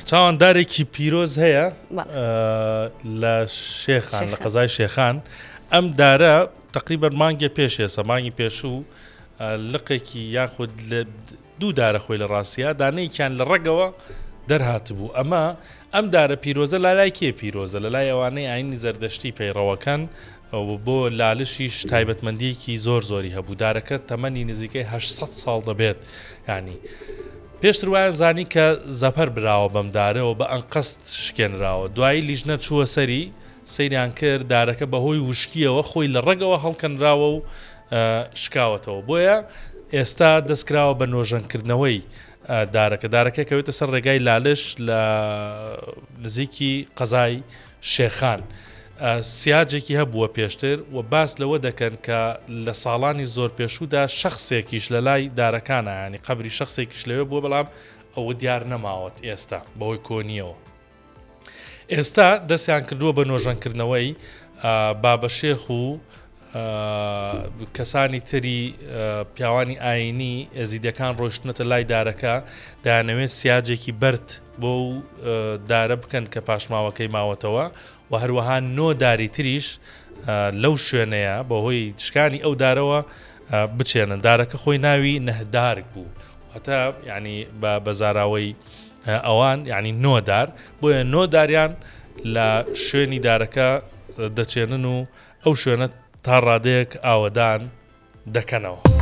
چاوان دارێکی پیرۆز هەیە لە شێخان لە قەزای شێخان ئەم دارە تقریبا مانگێ پێش ئێستا مانگی پێشوو لقێکی یاخود دوو دارە خۆی لە ڕاستیا دانەیەکیان لە ڕەگەوە دەرهاتبوو ئەمە ئەم دارە پیرۆزە لە لای کێ پیرۆزە لە لای ئەوانەی ئاینی زەردەشتی پەیڕەوەکەن و بۆ لالشیش تایبەتمەندیەکی زۆر زۆری هەبوو دارەکە تەمەنی نزیکەی 800 ساڵ دەبێت ینی پێشتر وایان زانی کە زەپەر براوە بەم دارەوە بە ئەنقەست شکێنراوە دوایی لیژنە چووە سەری سەیریان کرد دارەکە بەهۆی وشکیەوە خۆی لە ڕەگەوە هەڵکەنراوە و شکاوەتەوە بۆیە ئێستا دەستکراوە بە نۆژەنکردنەوەی دارەکە دارەکە کەوێتە سەر ڕێگای لالش لە نزیکی قەزای شێخان سیاجێکی هەبووە پێشتر و باس لەوە دەکەن کە لە ساڵانی زۆر پێشوودا شەخسێکیش لە لای دارەکانە ینی قەبری شەخسێکیش لەوێ بووە بەڵام ئەوە دیار نەماوەت ئێستا بەهۆی کۆنیەوە. ئێستا دەستیان کردووە بە نۆژەنکردنەوەی بابەشێخ و کەسانی تری پیاوانی ئاینی ئێزیدەکان ڕۆشتنەتە لای دارەکە دایانەوێت سیاجێکی بەرد بۆ دارە بکەن کە پاشماوەکەی ماوەتەوە و هەروەها نۆ داری تریش لەو شوێنەیە بەهۆی شکانی ئەو دارەوە بچێنن دارەکە خۆی ناوی نەهدارک بوو هەتا ینی بە زاراوەی ئەوان یعنی نۆ دار بۆیە نۆ داریان لە شوێنی دارەکە دەچێنن و ئەو شوێنە تا ڕادەیەک ئاوەدان دەکەنەوە.